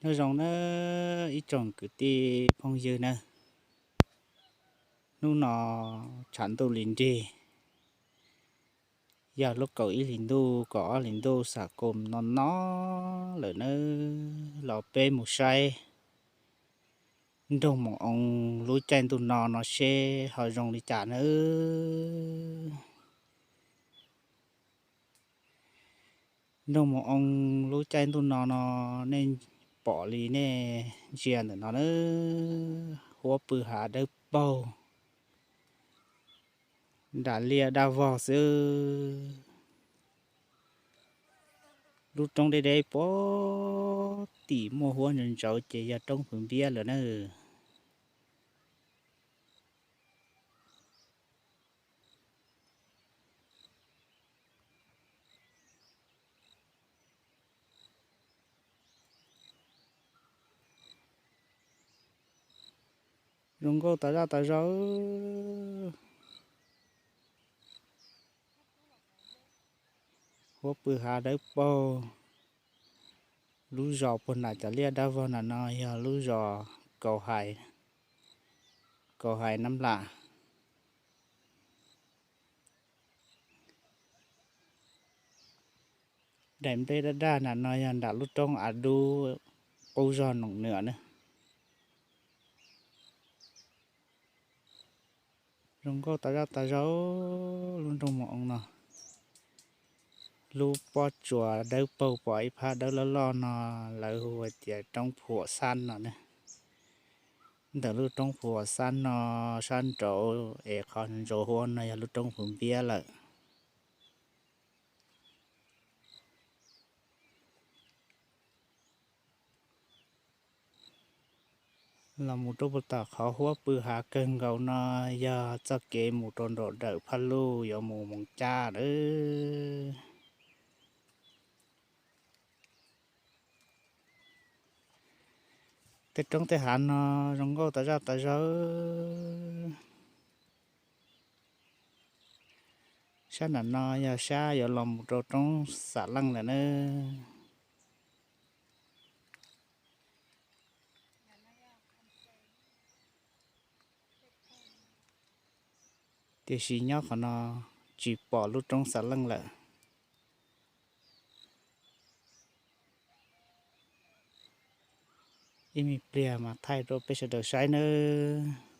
Nyob zoo nawb ib tsoom kwv tij phooj ywg nawb. Hnub no tshav ntuj li nrig, yog lub kaum ib hlis ntuj kaum ob hlis ntuj xam koom no no lawm nawb, los peb mus saib nroog Mus Oo lub caij ntuj no no seb ho zoo li cas nawb. Nroog Mus Oo lub caij ntuj no no nej pom li nej ntsia ntawm no nawb, huab pw hav dawb paug, nram liaj dab vog xwb. Lub roob deb deb puag tim muaj huab ntsauv ntsauv ces yog roob Fwv Npiab lawm na. Zoo nkauj tas zaj tas zog. Huab pw hav dawb paug. Lub zos puag nram cov liaj dab vog nram no yog lub zos Kaus Hais, Kaus Hais Nab Lam. Daim nplej daj daj nram no yog nram lub roob Av Dub, qub zog Noom Nwm na. Zoo nkauj tas zaj tas zog lub nroog Mus Oo no. Lub pob tsuas dawb paug pom ib phab dawb loj loj no lawv hu hais tias roob Phuam Xab no ne. Ntawm lub roob Phuam Xab no sab nraud es qhov ntsuav huab no yog lub roob Fwv Npiab lawm. Los mus rau puag tom qhov huab pw hav kawg nkaus no yog txoj kev mus rau nraum dawm Phaj Luj yuav mus Moos Cab lawm. Tej roob tej hav no zoo nkauj tas zaj tas zog. Sab nram no yog sab yuav los mus rau roob Xam Leej lawm na. Tiam sis nyob qhov no tsis pom lub roob Xam Leej lawm. Ib me pliag mas thaij rau peb sawv daws saib nawb.